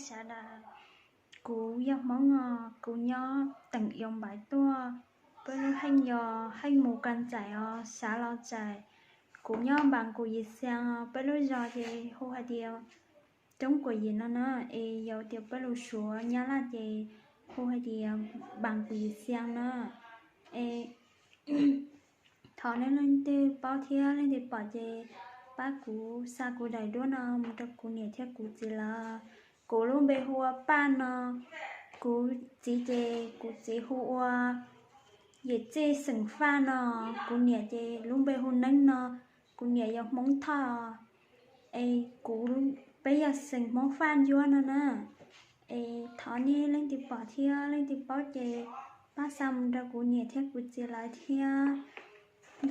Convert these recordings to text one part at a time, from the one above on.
sawv daws, kuv yog Hmoob os, kuv nyob teem Yos Npaiv tuaj, peb lub heej yog heej mus ka ntxais os, xav los txais. Kuv nyob Npas Kus Yis Xees, peb lub zos ces hu hais tias Coob Kuas Yis no na, es yog tias peb lus Suav Nyab Laj ces hu hais tias Npas Kus Yis Xees na. Es thov nej leej twg paub thiab leej twg pom ces pab kuv xa kuv daim duab no mus rau kuv niam thiab kuv txiv lawv. Kuv lub npe hu ua Paj no, kuv txiv ces kuv txiv hu ua Yim Txij xeem Faj no, kuv niam ces lub npe hu Neeb no, kuv niam yog Hmoob Thoj. Es kuv, peb yog xeem Hmoob Faj Ntsuab no na. Es thov nej leej twg pom thiab leej twg paub ces pab xa mus rau kuv niam thiab kuv txiv lawv thiab.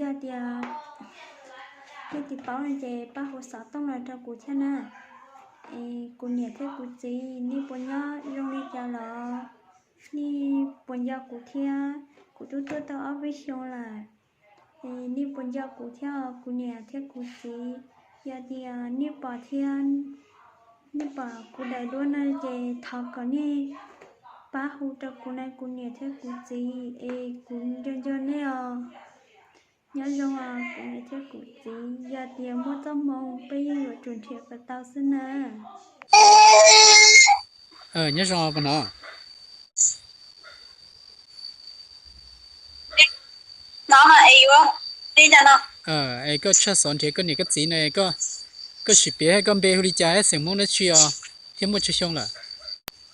Yog tias leej twg paub no ces pab hu xov tooj los rau kuv thiab na. Es kuv niam thiab kuv txiv nej puas nyob zoo li cas los? Nej puas nco kuv thiab? Kuv twb tuaj tau ob peb xyoo lawm. Es nej puas nco kuv thiab, kuv niam thiab kuv txiv? Yog tias nej pom thiab nej pom kuv daim duab no ces thov kom nej pab hu rau kuv na, kuv niam thiab kuv txiv, es kuv nco nco nej os. Nyob zoo os kuv niam thiab kuv txiv, yog tias muaj txoj hmoo peb yeej yuav tsum nrhiav kom tau xwb na. Nyob zoo no. Es koj tshaj xov nrhiav koj niam koj txiv no, koj sim piav koj npe hu li cas, xeem Hmoob dab tsi os, thiab muaj tsawg xyoo lawm?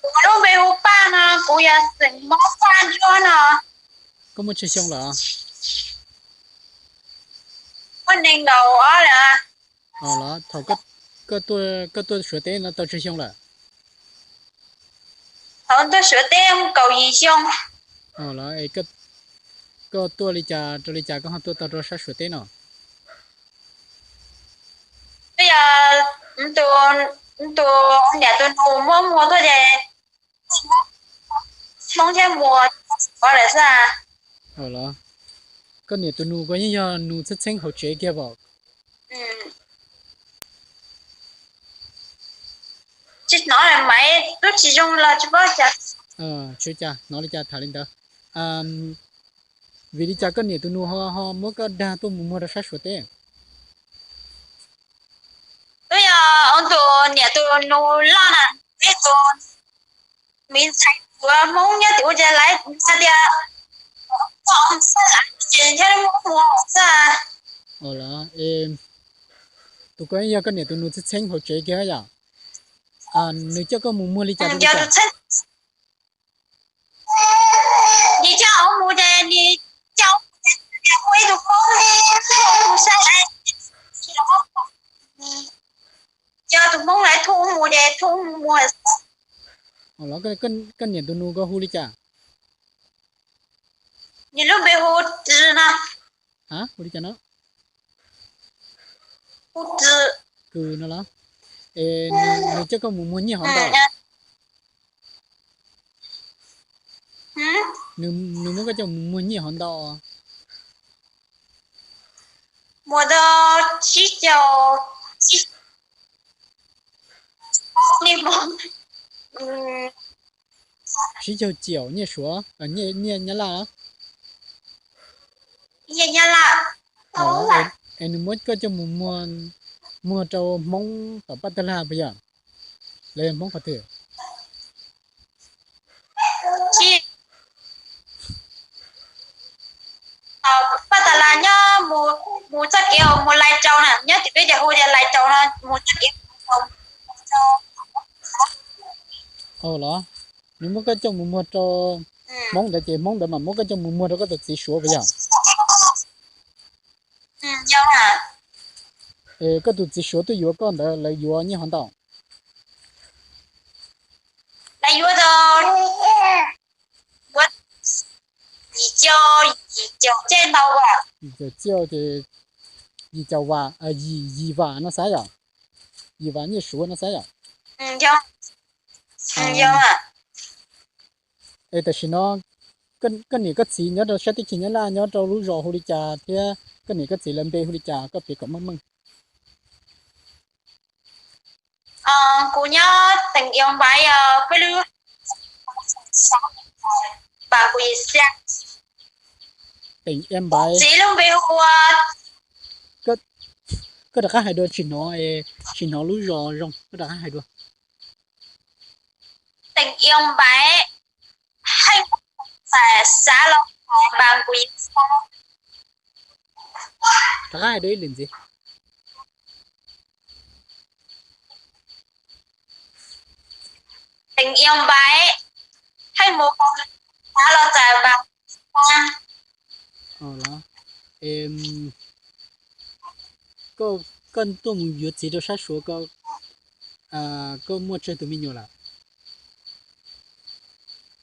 Kuv lub npe hu Paj no, kuv yog xeem Hmoob Paj Ntsuab no. Koj muaj tsawg xyoo lawm? Muaj nees nkaum ob lawm. Los thaum koj tuaj Suav teb no tau tsawg xyoo lawm? Thaum tuaj Suav teb kaum yim xyoo. Los koj tuaj li cas rau li cas koj ho tuaj tau rau sab Suav teb no? Twb yog tus niam tus nus muab muag tuaj ces Hmoob thiab muag lawm xwb. Los koj niam tus nus ko yeej yog nus txheeb txheeb hauv tsev kiag pom? Tsis hnov, maiv lub tsis zoo los tsis paub cas. Tsis ua cas, hnov li cas tham li ntawd. Vim li cas koj niam tus nus ho ho muab koj dag tuaj mus muag rau sab Suav teb? Twb yog tus niam tus nus loj na, ib tus me ntxhais Suav Hmoob nyob tim ua cas lawv hais tias koj xwb lawm ces thiaj muab muag xwb. Tus ko yog koj niam tus nus txheeb txheeb hauv tsev kiag yom? Nws coj koj mus muag li cas rau li cas? Nws coj kuv mus ces nws coj kuv mus ib tug Hmoob mus saib, coj tus Hmoob lawv thub mus ces thub mus muag. Los koj niam tus nus ko hu li cas? Nws lub npe hu Ris no. Hu li cas no? Hu Ris. Kws no los? Es nws coj koj mus muag nyiaj hov ntau? Nws muab koj coj mus muag nyiaj hov ntau? Muag tau tsib caug, tsib caug ciaum nyiaj Suav, nyiaj Nyab Laj. Nyiaj Nyab Laj. Es nws muab koj coj mus muag rau Hmoob tom Paj Tag Lag puas yog? Lawv yog Hmoob qhov twg? Paj Tag Lag nyob mus txoj kev mus Lais Tsaus na, nyob tim peb ces hu tias Lais Tsaus no, mus txoj kev. Los nws muab koj coj mus muag rau Hmoob ntawd ces Hmoob ntawd mam muab koj coj mus muag rau koj tus txiv Suav puas yog? Koj tus txiv Suav twb yuav koj ntawd lawv yuav nyiaj hov ntau? Lawv yuav tau yim caum, yim caum caij ntau as. Yim caum, yim caum vam, yim, yim vam no xav yom? Yim vam nyiaj Suav no xav yom? Es tam sim no koj niam koj txiv nyob rau sab teb chaws Nyab Laj nyob rau lub zos hu li cas thiab koj niam koj txiv lawv npe hu li cas koj piav kom meej meej. Kuv nyob teem Ios Npaiv, peb lub, Npaiv kuv yim xya. Teem Ios Npaiv. Txiv lub npe hu ua. Koj rov qab hais dua, tsis hnov, tsis hnov lub zos zoo, koj rov qab hais dua. Teem Ios Npaiv, Heej Npaiv, xav los Npaiv kuv yim xya. Rov qab hais dua ib lwm ntxiv. Teem Ios Npaiv, Heej Npaiv, xav los txais Npaiv. Koj tuaj mus yuav txiv rau sab Suav, koj muaj tsawg tus me nyuam lawm?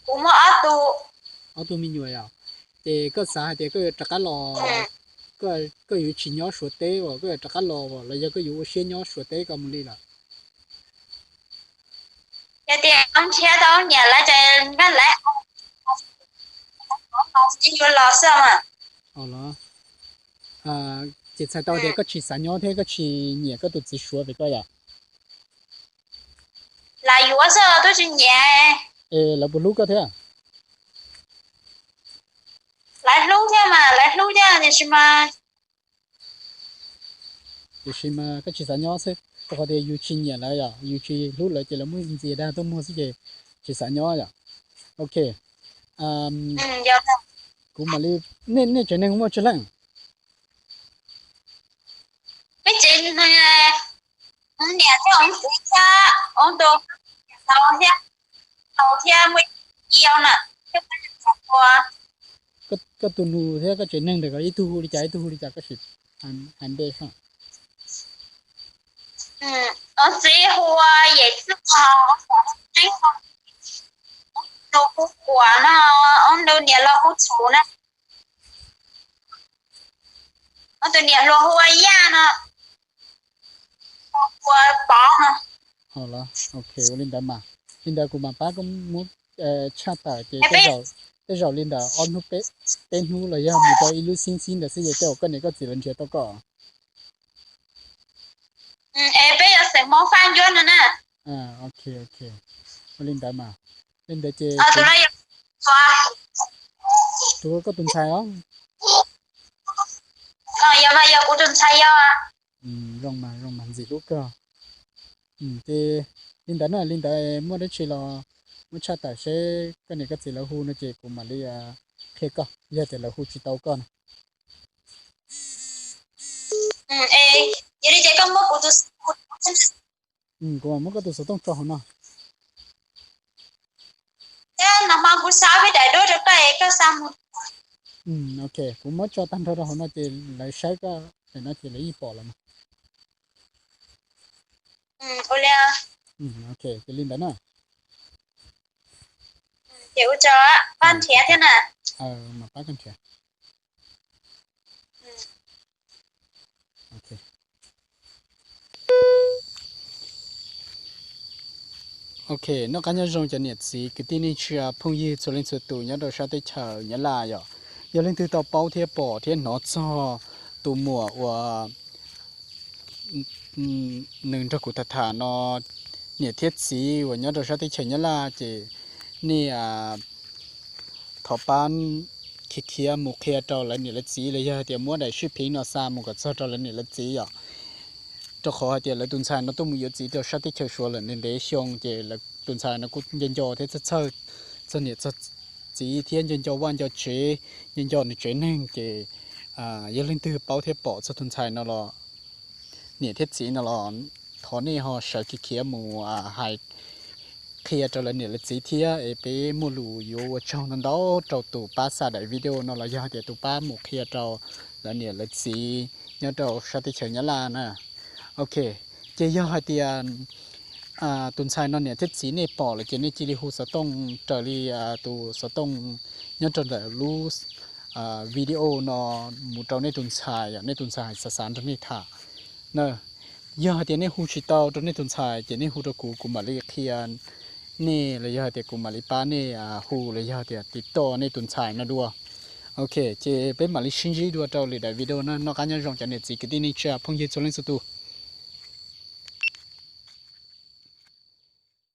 Kuv muaj ob tug. Ob tug me nyuam yom. Ces koj xav hais tias koj yuav rov qab los, koj yuav tsis nyob Suav teb as, koj yuav rov qab los los yog koj yuav ua siab nyob Suav teb ko mus li lawm? Yog tias nrhiav tau niam lawv ces npaj lawv yuav los xwb mas. Los, ces txhais tau tias koj tsis xav nyob thiab koj tsis nyiam koj tus txiv Suav pem koj yom? Lawv yuav xwb, twb tsis nyiam. Es lawv puas hlub koj thiab? Lawv hlub thiab mas, lawv hlub thiab tiam sis mas, tiam sis mas koj tsis xav nyob xwb, rau qhov tias yus tsis nyiam lawv yom, yus tsis hlub lawv ces lawv muab ntxias dag tuaj muag xwb ces tsis xav nyob yom. Ok. Kuv mam li, nej tsev neeg muaj tsawg leej? Peb tsev neeg, niam thiab txiv thiab, tus, tus thiab, tus thiab muaj ib na, thiab ua. Koj tus nus thiab koj tsev neeg ntawm ko ib tug hu li cas ib tug hu li cas koj sim hais npe soj. Txiv hu ua Yem Txwj, tus hu Kuam no, tus niam los hu Txhum na. Tus niam hluas hu ua Yaj no, hu ua Pov no. Ok, ua li ntawd mas, li ntawd kuv mam pab koj muab tshaj tawm ces tej zaum li ntawd ob hnub, peb hnub los yog mus rau ib lub xib xib ntawd xwb ces tej zaum koj niam koj txiv los nrhiav tau koj. Es peb yuav xeem Hmoob Faj Ncuab no na. Ok, ok, ua li ntawd mas, li ntawd ces tus, koj tus ntxhais os. Yog mas, yog kuv tus ntxhais yog. Zoo mas, zoo mas ntxim hlub kawg. Ces li ntawd na, li ntawd muaj dab tsi los muab tshaj tawm seb koj niam koj txiv lawv hu no ces kuv mam li qhia koj, yog tias lawv hu tsis tau koj na. Yog li ces koj muab kuv tus, kuv mam muab koj tus xov tooj tso hauv no. Thiab nag hmo kuv xa peb daim duab rau koj es koj xa mus. Ok, kuv muab tso tag nrho rau hauv no ces lawv saib koj ntawm no ces lawv yeej pom lawm mas. Ok, ces li ntawd na. Ces ua tso, pab nrhiav thiab na. Mas pab koj nrhiav. Ok, noj qab nyob zoo cov niam txiv kwv tij neej tsa phooj ywg txhua leej txhua tus nyob rau sab teb chaws Nyab Laj yom. Yog leej twg tau paub thiab pom thiab hnov txog tus muam uas nws nrog kuv tham tham no, niam thiab txiv uas nyob rau sab teb chaws Nyab Laj ces nej thov pab khiav khiav mus qhia rau lawv niam lawv txiv los yog hais tias muab daim sib phiv no xa mus kom txog rau lawv niam lawv txiv yom. Rau qhov hais tias lawv tus ntxhais no tuaj mus yuav txiv rau sab teb chaws Suav lawm ntev ntev xyoo ces lawv tus ntxhais no kuj nco nco thiab txhawj txhawj txog niam txog txiv thiab nco nco vaj nco tsev, nco nco nws tsev neeg ces yog leej twg paub thiab pom txog tus ntxhais no los, niam thiab txiv no los thov nej ho sawv khiav khiav mus hais qhia rau lawv niam lawv txiv thiab es peb muaj lus yuav ua tsaug ntau ntau rau tus pab xa daim video no los yog hais tias tus pab mus qhia rau lawv niam lawv txiv nyob rau sab teb chaws Nyab Laj na. Ok, ces yog hais tias tus ntxhais no niam thiab txiv nej pom lawm ces nej cia li hu xov tooj raws li tus xov tooj nyob rau ntawm lub video no mus rau nej tus ntxhais, nej tus ntxhais xav xav nrog nej tham na. Yog hais tias nej hu tsis tau rau nej tus ntxhais ces nej hu rau kuv, kuv mam li qhia nej los yog hais tias kuv mam li pab nej hu los yog hais tias tiv toj nej tus ntxhais no dua. Ok, ces peb mam li sib ntsib dua rau lwm daim video na. Noj qab nyob zoo cov niam txiv kwv tij neej tsa phooj ywg txhua leej txhua tus.